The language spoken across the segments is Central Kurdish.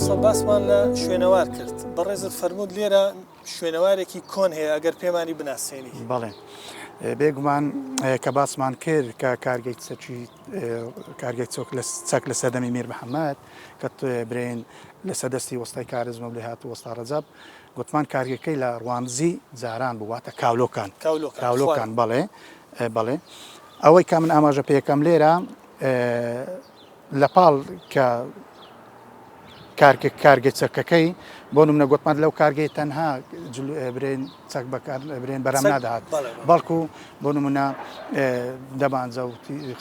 مامۆستا باسمان لە شوێنەوار کرد، بەڕێزت فەرمووت لێرە شوێنەوارێکی کۆن هەیە ئەگەر پێمانی بناسێنی. بەڵێ بێگومان کە باسمان کرد کە کارگەی چەکی کارگەی چۆک لە چەک لە سەردەمی میر محەممەد کە برێن لەسەر دەستی وەستای کارزمە لێ هات وەستا ڕەجەب گوتمان کارگەکەی لە ڕواندزی جاران بوو واتە کاولۆکان کاولۆکان بەڵێ بەڵێ ئەوەی کە من ئاماژە پێکەم لێرە لە پاڵ کە کارکە کارگە چەکەکەی بۆ نمونە گوتمان لەو کارگەی تەنها برێن چەک بەکار برێن بەرەم نادات بەڵکو بۆ نمونە دەبانجە و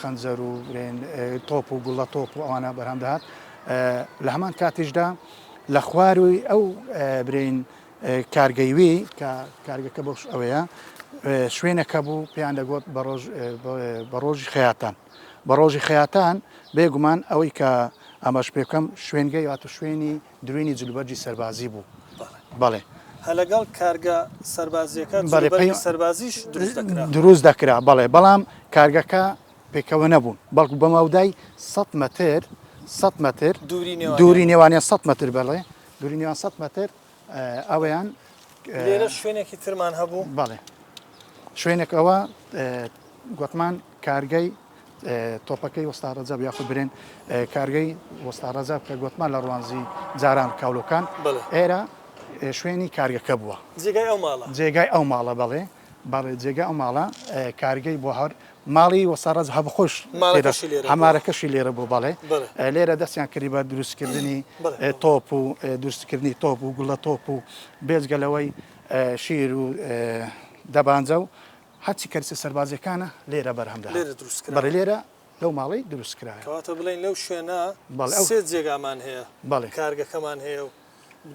خەنجەر و برێن تۆپ و گوڵە تۆپ و ئەوانە بەرهەم دەهات لە هەمان کاتیشدا لە خواروی ئەو برێن کارگەی وی کە کارگەکە بۆش ئەوەیە شوێنەکە بوو پێیان دەگوت بە ڕۆژی خەیاتان بە ڕۆژی خەیاتان بێگومان ئەوەی کە ئاماژ پێ بکەم شوێنگەی واتە شوێنی دروینی جلوبەرگی سەربازی بوو. بەڵێ. هە لەگەڵ کارگە سەربازییەکە جلوبەرگی سەربازیش دروست دەکرا؟ دروست دەکرا بەڵێ، بەڵام کارگەکە پێکەوە نەبوون، بەڵکو بە مەودای سەد مەتر، سەد مەتر دووری نێوانیان سەد مەتر بەڵێ، دووری نێوان سەد مەتر ئەوەیان. لێرە شوێنێکی ترمان هەبوو؟ بەڵێ شوێنێک ئەوە گوتمان کارگەی تۆپەکەی وەستا ڕەجەب یاخود برێن کارگەی وەستا ڕەجەب کە گوتمان لە ڕوانزی جاران کاولۆکان ئێرە شوێنی کارگەکە بووە. جێگای ئەو ماڵە؟ جێگای ئەو ماڵە بەڵێ. بەڵێ جێگای ئەو ماڵە کارگەی بۆ هەر ماڵی وەستا ڕەجەب هەبوو خۆش هەمارەکەشی لێرە بوو بەڵێ لێرە دەستیان کردی بە دروستکردنی تۆپ و دروستکردنی تۆپ و گوڵە تۆپ و بێجگە لەوەی شیر و دەبانجە و هەرچی کەرسە سەربازیەکانە لێرە بەرهەم دەهات لێرە دروست کرا بەڵێ لێرە لەو ماڵەی دروست کرایە. کەواتە بڵێین لەو شوێنە سێ جێگامان هەیە کارگەکەمان هەیە و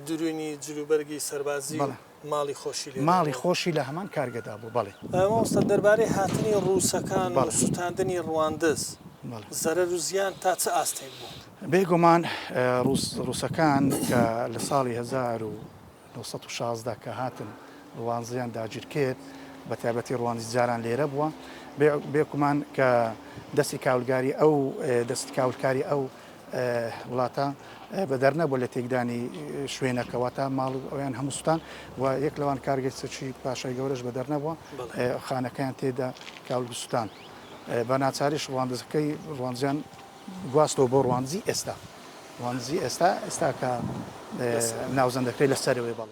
دروینی جلوبەرگی سەربازی و ماڵی خۆشی لێرە بووە. ماڵی خۆشی لە هەمان کارگەدا بوو بەڵێ. مامۆستا دەربارەی هاتنی ڕووسەکان و سوتاندنی ڕواندز زەرەر و زیان تا چ ئاستێک بوو؟ بێگومان ڕووسەکان کە لە ساڵی 1916 کە هاتن ڕوانزیان داگیرکرد بە تایبەتی ڕواندزی جاران لێرە بووە بێکومان کە دەستی کاولگاری ئەو دەستی کاولکاری ئەو وڵاتە بەدەر نەبووە لە تێکدانی شوێنەکە واتە ماڵ و ئەویان هەموو سوتان و یەک لەوان کارگەی چەکی پاشای گەورەش بەدەر نەبووە خانەکەیان تێدا کاول سوتان بە ناچاریش ڕواندزەکەی ڕواندزیان گواستەوە بۆ ڕواندزی ئێستا ڕواندزی ئێستا ئێستا کە ناوزەند دەکرێت لە سەرەوەی بەڵێ.